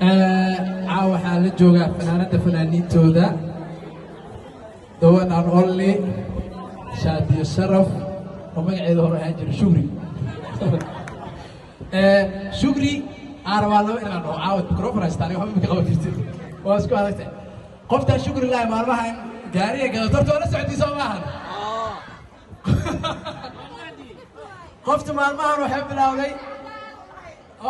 Caawa waxaa la joogaa fanaanada fanaaniintooda, the one and only Shaadiyo Sharaf, oo magaceeda hore ahaan jira Shugri. Shugri aan rabaa laba inaan dhaho. Caawa microphone haystaan, waxba ma ka qaban kartid, waa isku adagtahay. Qoftaan Shugri lahay maalmahan gaariga gadato, horta waa la socotii, soo maahan? Qofta maalmahan waxay bilowday,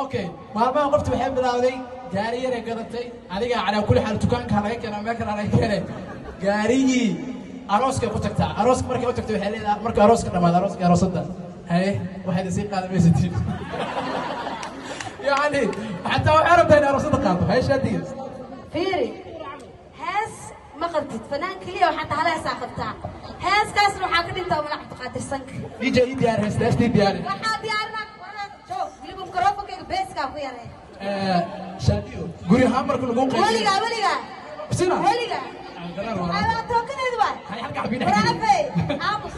okay, maalmahan qofta waxay bilowday gaari yaray gadatay. Adiga calaa kulli xaal dukaanka laga keenaa, meel kale laga keenay. Gaarigii arooskay ku tagtaa. Arooska markay u tagtay, waxay leedahay marka arooska dhamaado, arooska aroosadda, haye, waxayd sii qaada maysatiin. Yacni xataa waxay rabtaa in aroosadda qaado. Haye Shaadiga. Fiiri, hees ma qabtid, fanaan keliya waxaa tahay hal heesaa qabtaa. Heeskaasna waxaa ka dhintaa Umar Cabdiqaadir Sanka. DJ, ii diyaari heesta, heesta ii diyaari. Waxaa diyaarinaa, joog, weliba mikrofonkayga beeskaa ku yaree. Shaadiyo, guri ahaan marka lagu qaybiyo Weligaa, weligaa. Sina Weligaa. Waa tookadeedu waay. Hay, halka xabiin. Waraabey aamus.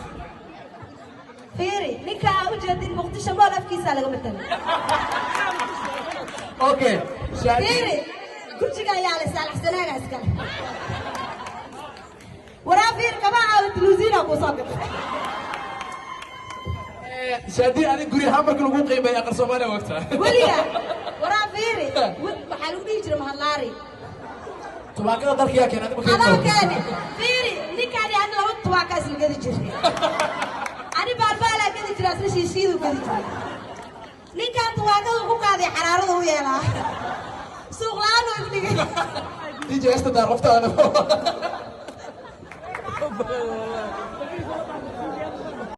Fiiri, ninka aa u jeedin Muqdisho Mool afkiisaa laga matalay. Okay, Shaadiyo. Fiiri, gujiga ayaa la saalaxsanaaga iskale. Waraa fiiri, kama caawa tuluusiina kuu soo gatay. Shaadiyo, adig guri ahaan marka lagu qiimeeyo aqal Soomaaliya wagtaa. Weliga, waraa fiiri, waxaa lagu dhihi jiray mahadlaari. Tubaakada dalka yaa keenay? Adiga ma Adaa keento. Keene. Fiiri, ninkaani ani laba tubaaka isla gedi jiray. Ani baalbaalaa gedi jira, isla shiishiidu gedi jiray. Ninkaan tubaakada ku qaaday, xaraarada u yeelaa, suuq la'aan uu dhigay. DJ, heesta daar qofta ana.